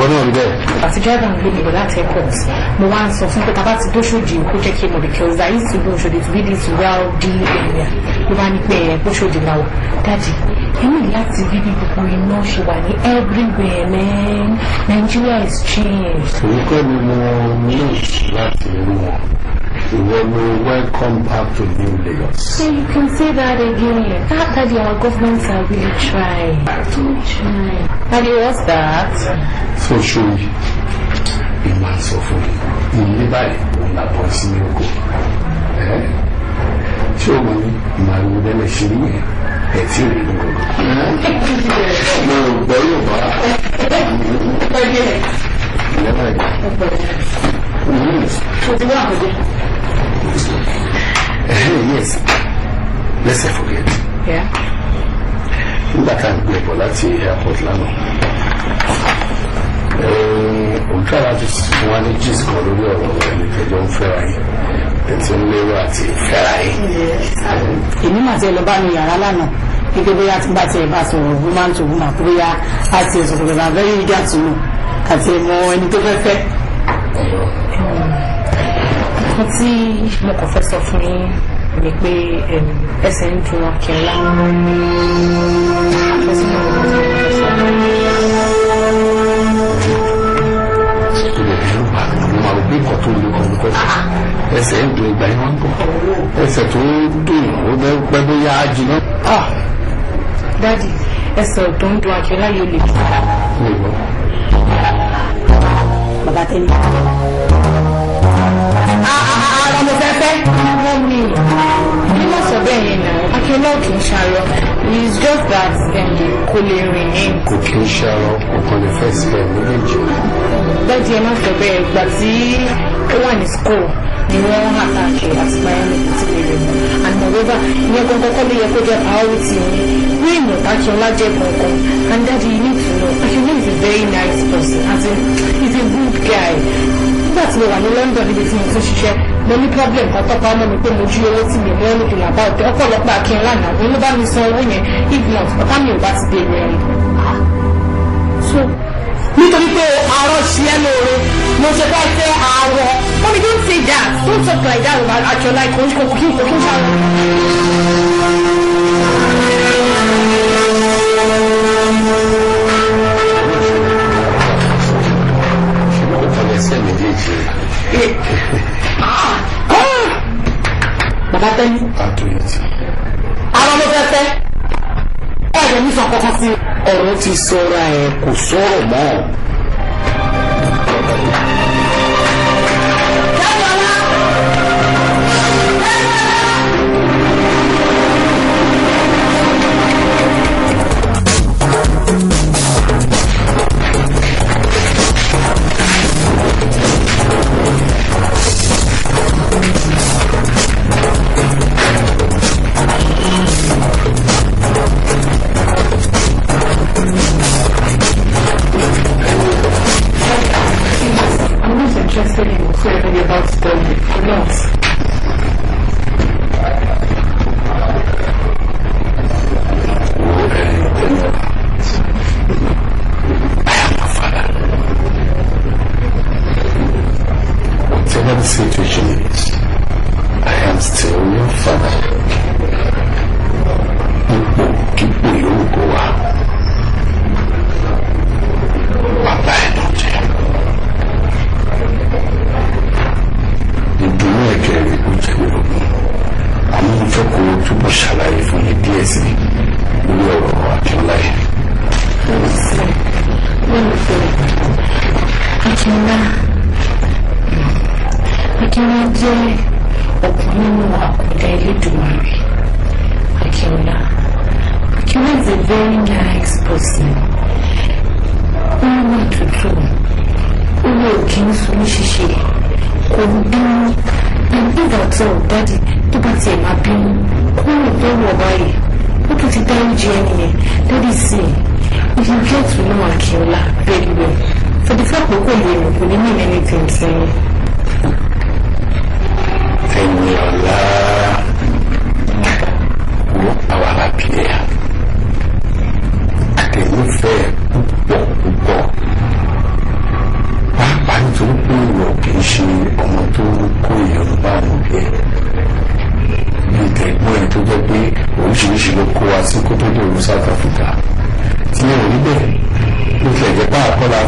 Ìwọ náà rí bẹ́ẹ̀. Àti driver ń gbé mi bọ̀ láti airport. Mo wá ń sọ fún pé tá a bá ti dóṣòdì kó jẹ́ kí n mọ̀ because I used to go Oṣòdì to be this wealthy area. Ló bá ní pé ẹ Oṣòdì náà wà. Daddy, ẹ ní láti rí bí gbogbo iná ṣe wà ní everywhere, man. Nigeria is changed. Èyí kọ́ ni mo ní láti rí wọn. Ìwọ ni welcome back to New Lagos. So you can say that again. That daddy, our governments are really trying. Really trying. Daddy, what's that? So ṣòyí, ìmọ̀ sọ fún mi, ilé báyìí òun là bọ́ sí ní oko. Ṣé o mọ̀ ní màrúwò bẹ́lẹ̀ ṣe ní yẹn? Ẹ̀ tí ì rí inú gbogbo. Mo gbọ́ yóò bá. Yes, let's not forget. Yeah. Nígbà tá à ń gbé bọ̀ láti airport lánàá, òǹkà láti fún wa ní gist kan lórí ọ̀rọ̀ ẹni tẹ́jọ́ ń fẹ́ra yín, tẹ̀tí ń lérò àti fẹ́ra yín. Èmi mà tiẹ̀ lọ bá mi yàrá lánàá, wípé bóyá tí bá tiẹ̀ bá sọ̀rọ̀ woman to woman, bóyá a tiẹ̀ sọ̀rọ̀ because I'm very eager to know kàti ẹ̀ mọ ẹni tó fẹ́ fẹ́. Nǹkan tí mo kàn fẹ́ sọ fún yín ni pé ẹsẹ̀ ń dun Akínọlá. Ẹsẹ̀ ń dun ìgbà yẹn wọ́n ń bọ̀. Ẹsẹ̀ tó ń dùn ó pẹ́ bóyá á jiná. Daddy, ẹsẹ̀ tó ń dun Akínọlá yóò lè jù. Bàbá tẹ́lẹ̀. Ara mo fẹ́ fẹ́. Mọ́mí, ní má sọ bẹ́ẹ̀ yẹn náà, Akínọlá kì í ṣarọ. It's just that kò lè rìn ní. Kò kì í ṣarọ, kò kàn lè fẹ́ sí ẹ̀ méjèèjì. Daddy, ẹ má sọ bẹ́ẹ̀, ìgbà tí ó wà ní school ni wọ́n àtàkì àti Miami kò tí lè rìn mọ́. And moreover, ìyẹn gangan kọ́ ló yẹ kó jẹ́ priority ni. Wíìmù Akínọlá jẹ́ gangan. And Daddy, you need to know, Akínọlá is a very nice person. As in, he's a good guy. Nígbà tí mo wà ní London níbi tí mo tún ṣiṣẹ́, mo ní problem kan tọ́pa ọmọ mi pé mo jí owó tí mi ò mọ anything about it. Ọ̀pọ̀lọpọ̀ Akínọlá náà òun ló bá mi san owó yẹn, if not, ọ̀tá mi ò bá ti dèrò ẹ̀wọ̀n. So nítorí pé arọ ṣe é lóore mo ṣe fẹ́ fẹ́ arọ. Mommy, don't say that. Don't talk like that about Akínọlá. Kò ń kò kí kò kí ń ṣàrọ̀. Bàbá tẹ́lẹ̀. Ara ló fẹ́ fẹ́. Ẹ̀rọ ní sọ kankan sí. Ọ̀rọ̀ ti sọra ẹ̀ kò sọ̀rọ̀ mọ́.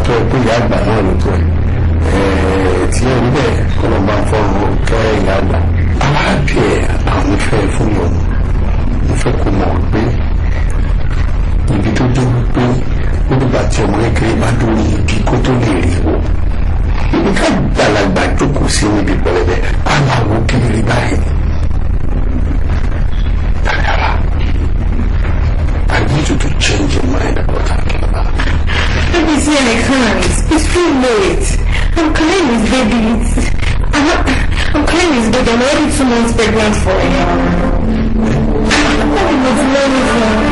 tó ẹ pé ìyá àgbà náà ló tó ẹ tí ẹ rí bẹ́ẹ̀ kọ́ ló máa ń fọ́run kẹ́ ìyá àgbà. Aláàbẹ̀ àwọn fẹ́ fún yọ̀nù mo fẹ́ kó mọ̀ pé ibi tó dé wípé ó dìgbà tí ọmọ kékeré bá dórí igi kó tó lè rí wò ibi ká gbàlagbà jókòó sí níbi pẹlẹbẹ á máa wo kiri báyìí. Daniela, I need you to change your mind about Akinola. Let me see, I can't. It's too late. I'm carrying his baby. I'm carrying his baby. I'm already 2 months pregnant for him. I'm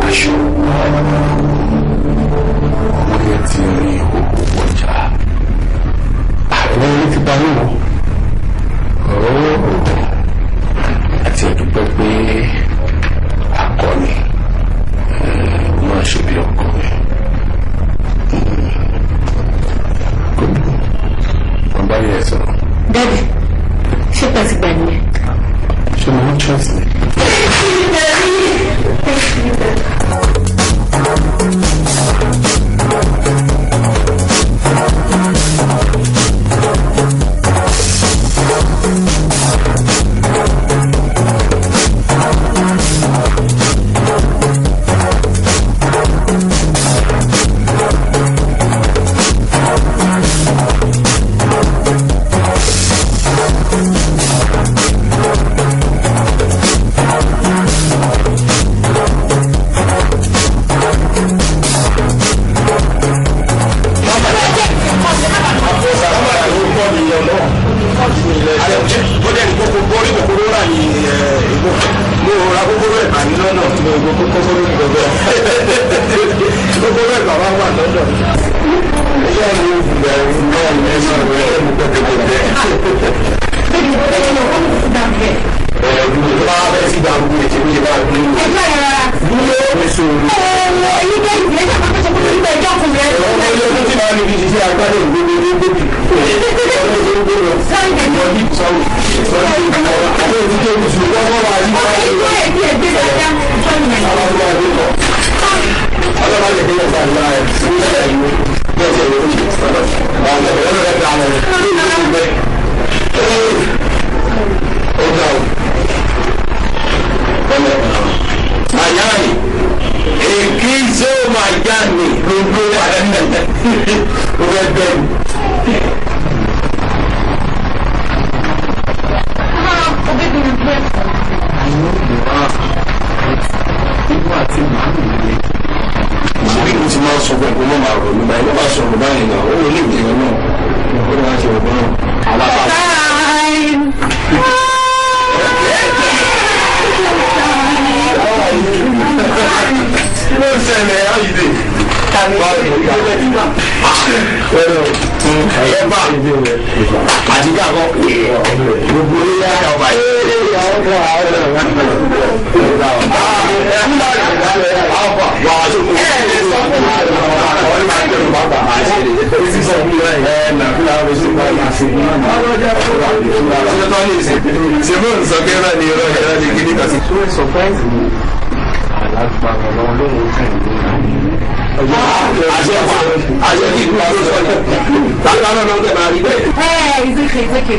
Aṣọ ọmọ yẹn ti rí ìhòòhò ọjà. Àwọn ilé ti bá yín wọ. Àti ẹ̀dúpẹ́ pé akọni máa ṣe bí ọkọ mi. Wọ́n bá yẹ sọ̀rọ̀. Daddy, ṣé pàṣẹ gbà nìyẹn? Ṣé mo ní chance ni? Thank you, Daddy. Hey, it's okay, it's okay.